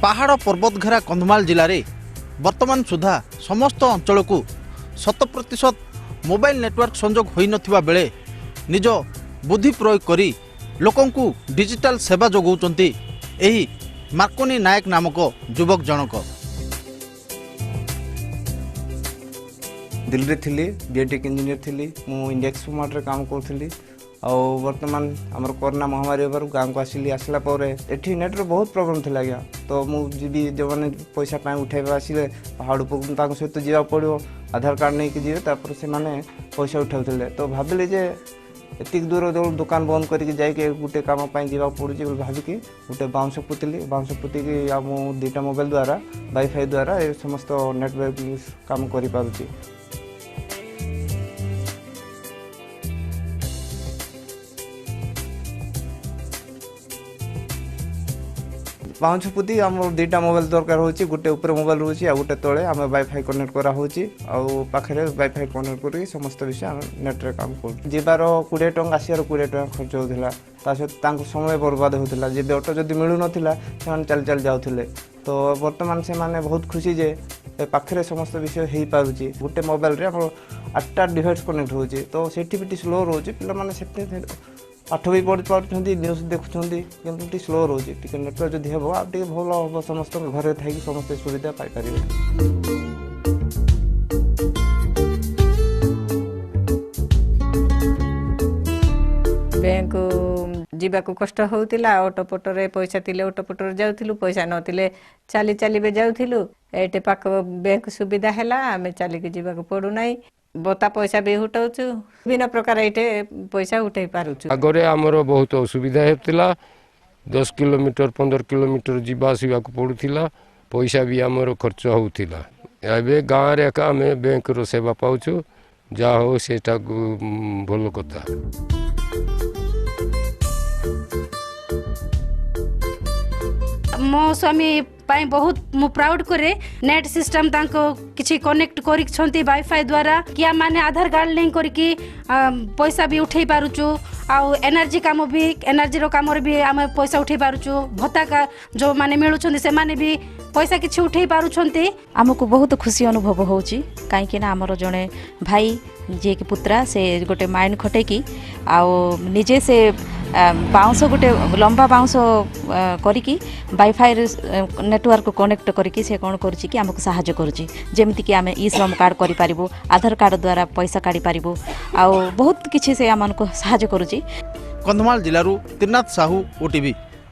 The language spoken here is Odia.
ପାହାଡ଼ ପର୍ବତ ଘେରା କନ୍ଧମାଳ ଜିଲ୍ଲାରେ ବର୍ତ୍ତମାନ ସୁଦ୍ଧା ସମସ୍ତ ଅଞ୍ଚଳକୁ 100% ମୋବାଇଲ ନେଟୱାର୍କ ସଂଯୋଗ ହୋଇନଥିବା ବେଳେ ନିଜ ବୁଦ୍ଧି ପ୍ରୟୋଗ କରି ଲୋକଙ୍କୁ ଡିଜିଟାଲ ସେବା ଯୋଗାଉଛନ୍ତି ଏହି ମାର୍କୋନି ନାୟକ ନାମକ ଯୁବକ ଜଣକ। ଦିଲ୍ଲୀରେ ଥିଲି, ବିଏଟେକ୍ ଇଞ୍ଜିନିୟର ଥିଲି, ମୁଁ ଇଣ୍ଡିଆ ଏକ୍ସପୋ କାମ କରୁଥିଲି। ଆଉ ବର୍ତ୍ତମାନ ଆମର କରୋନା ମହାମାରୀ ହେବାରୁ ଗାଁକୁ ଆସିଲି। ଆସିଲା ପରେ ଏଠି ନେଟ୍ର ବହୁତ ପ୍ରୋବ୍ଲେମ୍ ଥିଲା ଆଜ୍ଞା। ତ ମୁଁ ଯିବି, ଯେଉଁମାନେ ପଇସା ପାଇଁ ଉଠାଇବା ଆସିଲେ ପାହାଡ଼ ଉପରକୁ, ତାଙ୍କ ସହିତ ଯିବାକୁ ପଡ଼ିବ, ଆଧାର କାର୍ଡ଼ ନେଇକି ଯିବେ, ତାପରେ ସେମାନେ ପଇସା ଉଠାଉଥିଲେ। ତ ଭାବିଲି ଯେ ଏତିକି ଦୂର ଯେଉଁ ଦୋକାନ ବନ୍ଦ କରିକି ଯାଇକି ଗୋଟେ କାମ ପାଇଁ ଯିବାକୁ ପଡ଼ୁଛି ବୋଲି ଭାବିକି ଗୋଟେ ବାଉଁଶ ପୋତିଲି। ବାଉଁଶ ପୋତିକି ଆଉ ମୁଁ 2ଟା ମୋବାଇଲ ଦ୍ୱାରା, ୱାଇଫାଇ ଦ୍ୱାରା ଏ ସମସ୍ତ ନେଟୱାର୍କ କାମ କରିପାରୁଛି। ବାଉଁଶ ପୋତି ଆମର 2ଟା ମୋବାଇଲ ଦରକାର ହେଉଛି। ଗୋଟେ ଉପରେ ମୋବାଇଲ ରହୁଛି ଆଉ ଗୋଟେ ତଳେ ଆମେ ୱାଇଫାଇ କନେକ୍ଟ କରାହେଉଛି, ଆଉ ପାଖରେ ୱାଇଫାଇ କନେକ୍ଟ କରିକି ସମସ୍ତ ବିଷୟ ଆମେ ନେଟ୍ରେ କାମ କରୁଛୁ। ଯିବାର 20 ଟଙ୍କା, ଆସିବାର 20 ଟଙ୍କା ଖର୍ଚ୍ଚ ହେଉଥିଲା। ତା ସହିତ ତାଙ୍କ ସମୟ ବର୍ବାଦ ହେଉଥିଲା। ଯେବେ ଅଟୋ ଯଦି ମିଳୁନଥିଲା, ସେମାନେ ଚାଲି ଚାଲି ଯାଉଥିଲେ। ତ ବର୍ତ୍ତମାନ ସେମାନେ ବହୁତ ଖୁସି ଯେ ଏ ପାଖରେ ସମସ୍ତ ବିଷୟ ହେଇପାରୁଛି। ଗୋଟେ ମୋବାଇଲରେ ଆମର 8ଟା ଡିଭାଇସ୍ କନେକ୍ଟ ହେଉଛି, ତ ସେଠି ବି ଟିକେ ସ୍ଲୋ ରହୁଛି। ପିଲାମାନେ ସେଠି ପାଠ ବି ପଢ଼ି ପାରୁଛନ୍ତି, ନ୍ୟୁଜ୍ ଦେଖୁଛନ୍ତି, କିନ୍ତୁ ଟିକେ ସ୍ଲୋ ରହୁଛି। ଟିକେ ନେଟୱାର୍କ ଯଦି ହେବ ଆଉ ଟିକେ ଭଲ ହେବ, ସମସ୍ତଙ୍କ ଘରେ ଥାଇକି ସମସ୍ତେ ସୁବିଧା ପାଇପାରିବେ। ବ୍ୟାଙ୍କ ଯିବାକୁ କଷ୍ଟ ହେଉଥିଲା। ଅଟୋ ପଟରେ ପଇସା ଥିଲେ ଅଟୋ ପଟରେ ଯାଉଥିଲୁ, ପଇସା ନଥିଲେ ଚାଲି ଚାଲି ବି ଯାଉଥିଲୁ। ଏଇଠି ପାଖ ବ୍ୟାଙ୍କ ସୁବିଧା ହେଲା, ଆମେ ଚାଲିକି ଯିବାକୁ ପଡ଼ୁନାହିଁ। ବତା ପଇସା ବି ଉଠାଉଛୁ, ବିଭିନ୍ନ ପ୍ରକାର ଏଇଠି ପଇସା ଉଠେଇ ପାରୁଛୁ। ଆଗରେ ଆମର ବହୁତ ଅସୁବିଧା ହେଉଥିଲା। 10 କିଲୋମିଟର, 15 କିଲୋମିଟର ଯିବା ଆସିବାକୁ ପଡ଼ୁଥିଲା, ପଇସା ବି ଆମର ଖର୍ଚ୍ଚ ହେଉଥିଲା। ଏବେ ଗାଁରେ ଏକା ଆମେ ବ୍ୟାଙ୍କର ସେବା ପାଉଛୁ। ଯାହା ହଉ, ସେଇଟା ଭଲ କଥା। ମୋ ସ୍ୱାମୀ ପାଇଁ ବହୁତ ମୁଁ ପ୍ରାଉଡ୍ କରେ। ନେଟ୍ ସିଷ୍ଟମ୍ ତାଙ୍କ କିଛି କନେକ୍ଟ କରିଛନ୍ତି ୱାଇଫାଇ ଦ୍ୱାରା କି ଆମେ ଆଧାର କାର୍ଡ଼ ଲିଙ୍କ କରିକି ପଇସା ବି ଉଠେଇ ପାରୁଛୁ, ଆଉ ଏନର୍ଜି କାମ ବି, ଏନର୍ଜିର କାମରେ ବି ଆମେ ପଇସା ଉଠେଇ ପାରୁଛୁ। ଭତ୍ତା ଯେଉଁମାନେ ମିଳୁଛନ୍ତି, ସେମାନେ ବି ପଇସା କିଛି ଉଠେଇ ପାରୁଛନ୍ତି। ଆମକୁ ବହୁତ ଖୁସି ଅନୁଭବ ହେଉଛି, କାହିଁକିନା ଆମର ଜଣେ ଭାଇ ଯିଏକି ପୁତ୍ରା, ସେ ଗୋଟେ ମାଇଣ୍ଡ ଖଟେଇକି ଆଉ ନିଜେ ସେ ବାଉଁଶ, ଗୋଟେ ଲମ୍ବା ବାଉଁଶ କରିକି ୱାଇଫାଇ ନେଟୱାର୍କ କନେକ୍ଟ କରିକି ସେ କ'ଣ କରୁଛି କି ଆମକୁ ସାହାଯ୍ୟ କରୁଛି, ଯେମିତିକି ଆମେ ଇ ଶ୍ରମ କାର୍ଡ଼ କରିପାରିବୁ, ଆଧାର କାର୍ଡ଼ ଦ୍ୱାରା ପଇସା କାଢ଼ିପାରିବୁ, ଆଉ ବହୁତ କିଛି ସେ ଆମମାନଙ୍କୁ ସାହାଯ୍ୟ କରୁଛି। କନ୍ଧମାଳ ଜିଲ୍ଲାରୁ ତ୍ରିନାଥ ସାହୁ, ଓଟିଭି।